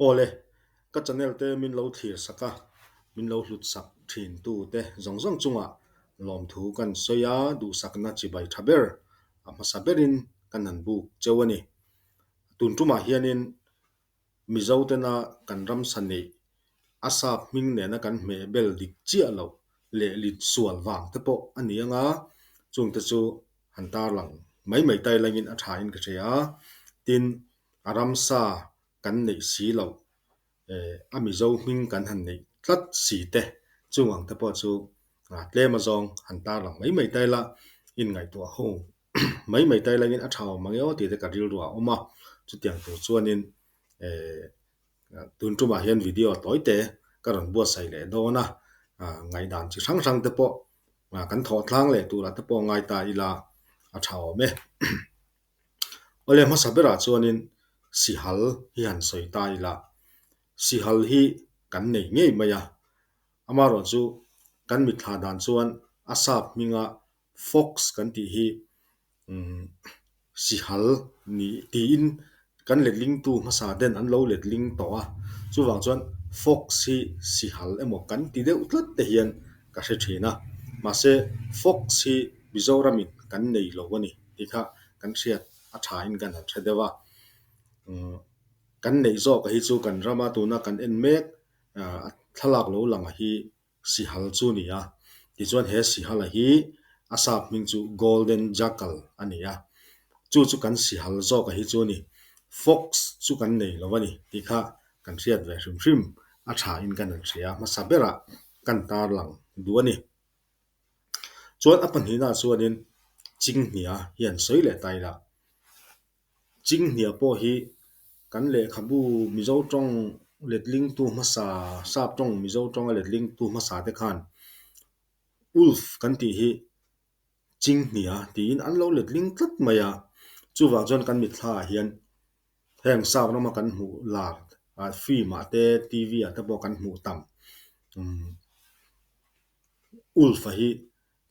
Awle, ka channel te min lo thlir sak a, min lo hlut sak thin tu te zawng zawng chungah lawmthu kan sawi a, duhsakna chibai tha ber a hmasa berin kan han buk cheu a ni. Tun tumah hianin Mizo tena kan ramsa neih a sap hming nena kan hmeh bel dik chiah loh leh lit sual vang te pawh a ni ang a, chungte chu han tarlang mai mai tai langin a thain ka hria a. Tin, a ramsa kan neih si loh a Mizo hming kan han neih tlat si te chung ang te pawh chu tlem azawng han tarlang mai mai tai la inngaihtuah ho mai mai tai langin a tha awm ang e aw tih te ka rilru a awm a, chutiang tur chuanin tun tumah hian video tawi te ka rawn buatsaih leh dawn a, ngaihdan chi hrang hrang te pawh kan thawh tlang leh turah te pawh ngai ta ila a tha awm e. Awle hmasa berah chuanin sihal hi han sawi ta ila, sihal hi kan nei ngei mai a, amaherawhchu chu kan mitthla dan chuan a sap hminga Fox kan tih hi sihal ni tiin kan letlingtu hmasa ten an lo letling tawh a, chuvang chuan Fox hi sihal emaw kan ti deuh tlat te hian ka hre thin a, mahse Fox hi Mizoramin kan nei lo a ni tih kha kan hriat a thain kan han hre deuh a, kan neih zawk hi chu kan rama tuna kan en mek thlalak lo lang hi Sihal chu a ni a, tichuan he Sihala hi a sap hming chu Golden Jackal a ni a, chu chu kan Sihal zawka hi chu a ni, Fox chu kan nei lo a ni tih kha kan hriat ve hrim hrim a tha in kan han hria hmasa berah kan tarlang duh a ni. Chuan a pahnihnaah chuanin Chinghnia hi an sawi leh ta ila. Chinghnia pawh hi kan lehkhabu Mizo tawng letlingtu hmasa, Sap tawng Mizo tawnga letlingtu hmasa te khan Wolf kan tih hi Chinghnia tiin an lo letling tlat mai a. Chuvang chuan kan mitthla ah hian heng Sap rama kan hmuh lar film ah te TV ah te pawh kan hmuh tam Wolf a hi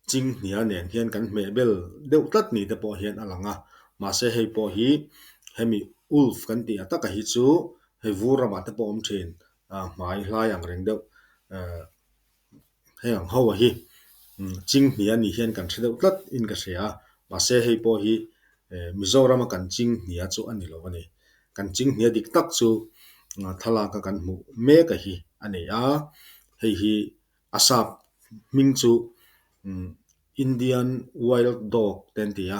Chinghnia nen hian kan hmeh bel deuh tlat ni te pawh hian a lang a, mahse hei pawh hi hemi wolf kan tih a taka hi chu hei vur ramah te pawh a awm thin, hmai hlai ang reng deuh hei ang ho a hi Chinghnia ni hian kan hre deuh tlat in ka hria a, mahse hei pawh hi Mizorama kan Chinghnia chu a ni lo a ni, kan Chinghnia dik tak chu thlalak a kan hmuh mek a hi a ni a, hei hi A sap hming chu Indian Wild Dog te an ti a,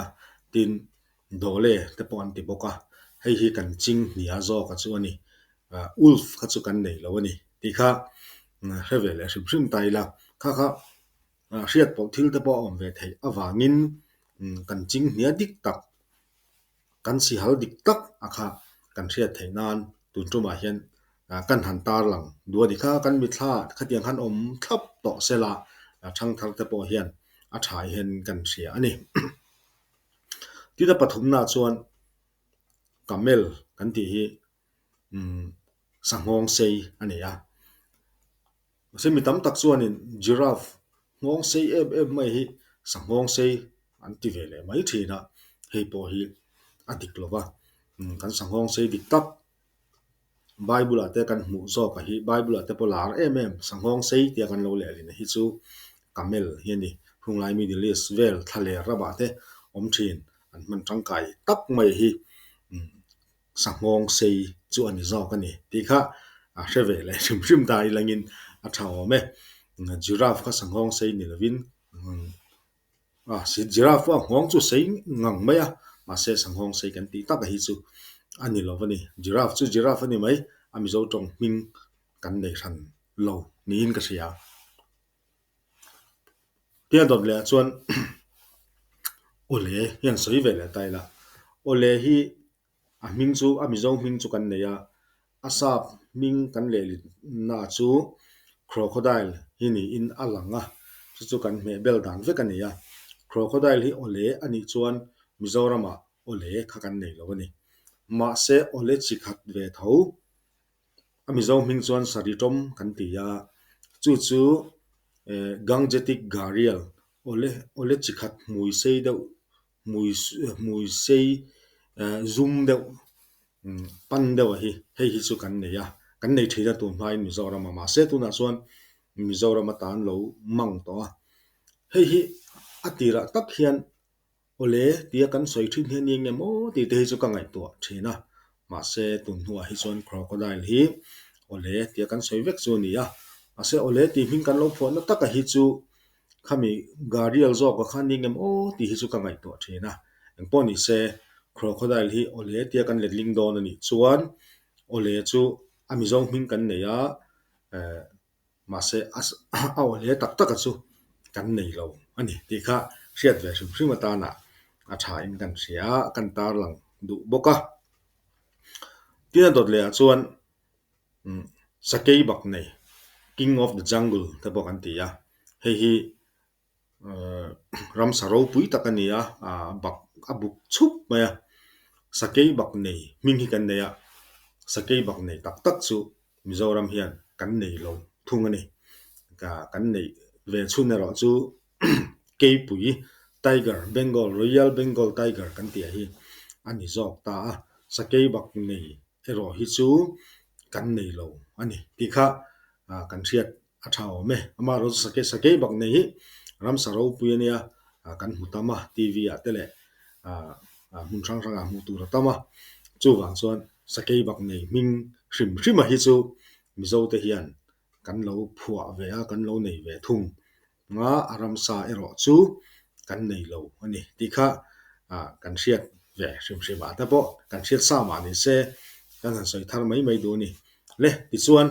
tin Dole te pawh an ti bawk a, hei hi kan Chinghnia zawk a chu a ni. Wolf kha chu kan nei lo a ni tih kha hre ve leh hrim hrim ta ila, kha kha hriat pawlh thil te pawh a awm ve theih avangin kan Chinghnia dik tak Kan sihal dik tak a kha kan hriat theih nan tun tumah hian kan han tarlang duh a ni kha. Kan mitthla khatiang khan awm thlap tawh sela thangthar te pawh hian a tha hian kan hria a ni. Tin a pathumna chuan camel kan tih hi sanghawng sei a ni a. Mahse mi tam tak chuanin giraffe nghawng sei em em mai hi sanghawng sei an ti ve leh mai thin a, hei pawh hi a dik lo va, kan sanghawng sei dik tak Bible ah te kan hmuh zawk a hi Bible ah te pawh lar em em sanghawng sei tia kan lo lehlin a hi chu camel hi a ni, hunglai Middle East vel thlaler ramah te awm thin an hman tangkai tak mai hi. Sanghawng sei chu a ni zawk a ni tih kha a hre ve leh hrim hrim ta ilangin a tha awm e. Giraffe kha sanghawng sei ni lovin giraffe pawh a nghawng chu sei ngang mai a, mahse sanghawng sei kan tih tak a hi chu a ni lo a ni. Giraffe chu giraffe a ni mai, a Mizo tawng hming kan nei hran lo niin ka hria. Tia dawt leh ah chuan awle hian sawi ve leh ta ila, awle hi A hming chu a Mizo hming chu kan nei a, a sap hming kan lehlinna chu Crocodile hi niin a lang a, chu chu kan hmeh bel dan vek a ni a. Crocodile hi awle a nih chuan Mizoramah awle kha kan nei lo a ni. Mahse awle chi khat ve tho, a Mizo hming chuan Sariṭawm kan ti a, chu chu Gangetic Gharial awle awle chi khat hmui sei deuh hmui hmui sei zum deuh. Pan deuh a hi hei hi chu kan nei a, kan nei thin a tun hmain Mizoram a mahse tunah chuan Mizoram atan lo mang tawh a. Hei hi a tirah tak hian awle tia kan sawi thin hi a ni eng emaw tih te hi chu ka ngaihtuah thin a, mahse tun hnuah hi chuan crocodile hi awle tia kan sawi vek chu a ni a, mahse awle tih hming kan lo phuahna taka hi chu Khami Gharial zawka kha ni ngem aw tih hi chu ka ngaihtuah thin a. Engpawh ni se, Crocodile hi awle tia kan letling dawn a nih chuan awle chu a Mizo hming kan nei a, eh mahse a awle tak taka chu kan nei lo a ni tih kha hriat ve hrim hrim atana a tha in kan hria a, kan tarlang duh bawk a. Tin a dawt leh ah chuan Sakei bak nei, King of the Jungle te pawh kan ti a, hei hi ramsa ropui tak a ni a, bak a buk chhup mai a, sakei bak nei hming hi kan nei a, sakei bak nei tak tak chu Mizoram hian kan nei lo thung a ni. Kan neih ve chhun erawh chu Keipui, Tiger, Bengal, Royal Bengal Tiger kan tih ah hi a ni zawk ta a, sakei bak nei erawh hi chu kan nei lo a ni tih kha kan hriat a tha awm e. Amaherawhchu sakei sakei bak nei hi ramsa ropui a nia, kan hmu tam a TV ah te leh hmun hrang hrangah hmuh tur a tam a, chuvang chuan sakei bak nei hming hrim hrima hi chu Mizo te hian kan lo phuah ve a, kan lo nei ve thung. Nga a ramsa erawh chu kan nei lo a ni tih kha kan hriat ve hrim hrim ah te pawh kan hriat sa mah ni se kan han sawi thar mai mai duh a ni. Le tichuan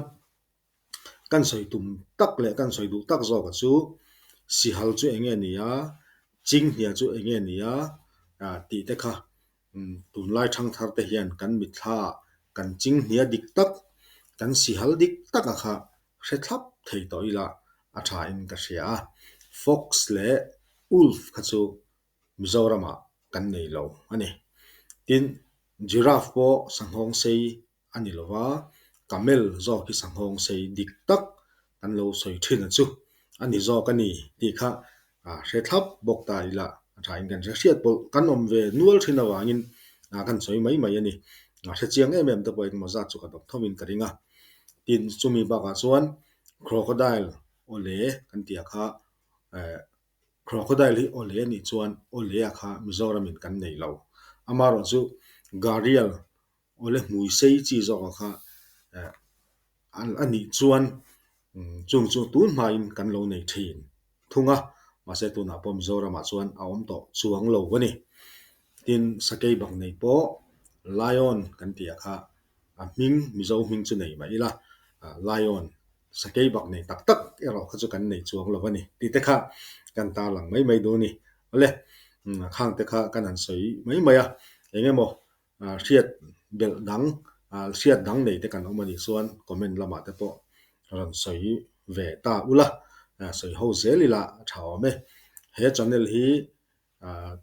kan sawi tum tak leh kan sawi duh tak zawk a chu sihal chu eng nge ni a, chinghnia chu eng nge ni a tih te kha Tunlai thangthar te hian kan mitthla ah kan chinghnia dik tak, kan sihal dik tak a kha hre thlap thei tawh ila a tha in ka hria a. Fox leh Wolf kha chu Mizoram ah kan nei lo a ni. Tin, Giraffe pawh sanghawng sei a ni lo va, camel zawk hi sanghawng sei dik tak kan lo sawi thin a chu a ni zawk a ni tih kha hre thlap bawk ta ila a thain kan hre hriat pawlh kan awm ve nual thin avangin kan sawi mai mai a ni. A hre chiang em em te pawhin maw zat chu ka dawp thovin ka ring a. Tin, chumi bakah chuan crocodile awle kan tih ah kha crocodile hi awle a nih chuan awle ah kha Mizoramin kan nei lo. Amaherawhchu gharial Awle hmui sei chi zawk ah kha a nih chuan chung chu tun hmain kan lo nei thin thung a, mahse tunah pawh Mizoramah chuan a awm tawh chuang lo a ni. Tin, sakei bak nei pawh Lion kan tih ah kha a hming Mizo hming chu nei mah ila Lion sakei bak nei tak tak erawh kha chu kan nei chuang lo a ni tih te kha kan tarlang mai mai duh a ni. Awle khang te kha kan han sawi mai mai a, eng emaw Hriat belh dang, hriat dang nei te kan awm a nih chuan comment lamah te pawh rawn sawi ve ta ula, sawi ho zel ila a tha awm e. He channel hi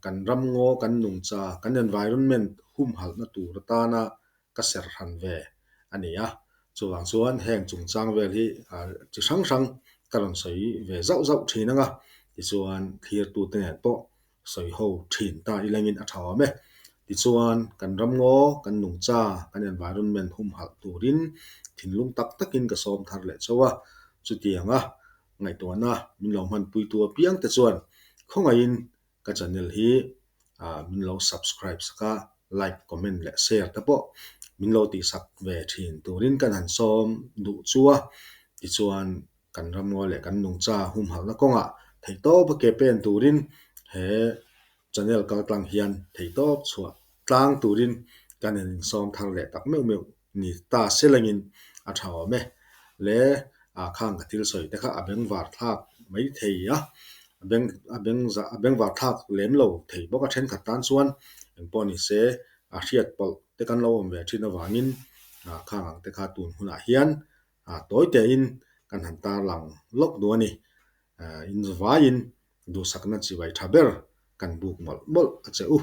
kan ramngaw, kan nungcha, kan environment humhalhna tur atana ka ser hran ve a ni a, chuvang chuan heng chungchang vel hi chi hrang hrang ka rawn sawi ve zauh zauh thin ang a, tichuan thlirtute nen pawh sawi ho thin ta ilangin a tha awm e. Tichuan, kan ramngaw, kan nungcha, kan environment humhalh turin thinlung tak takin ka sawm thar leh chauh a. Chutianga ngaihtuahna min lo hmanpuitu apiang te chuan khawngaihin ka channel hi min lo subscribe sak a, like, comment leh share te pawh min lo tihsak ve thin turin kan han sawm duh chu a. Tichuan, Kan ramngaw leh kan nungcha humhalhna kawngah theihtawp a ke pen turin he channel kaltlang hian theihtawp chhuah tlang turin kan in insawm thar leh tak meuh meuh ni ta selangin a tha awm e. Le a khang ka thil sawi te kha a bengvar thlak mai thei a, a beng a beng a bengvar thlak lem lo thei bawk a thenkhat tan chuan engpawh ni se a hriat pawlh te kan lo awm ve thin avangin khang ang te kha tun hunah hian A tawi tein kan han tarlang lawk duh a ni. In vaiin duhsakna chibai tha ber kan buk mawlh mawlh a che u.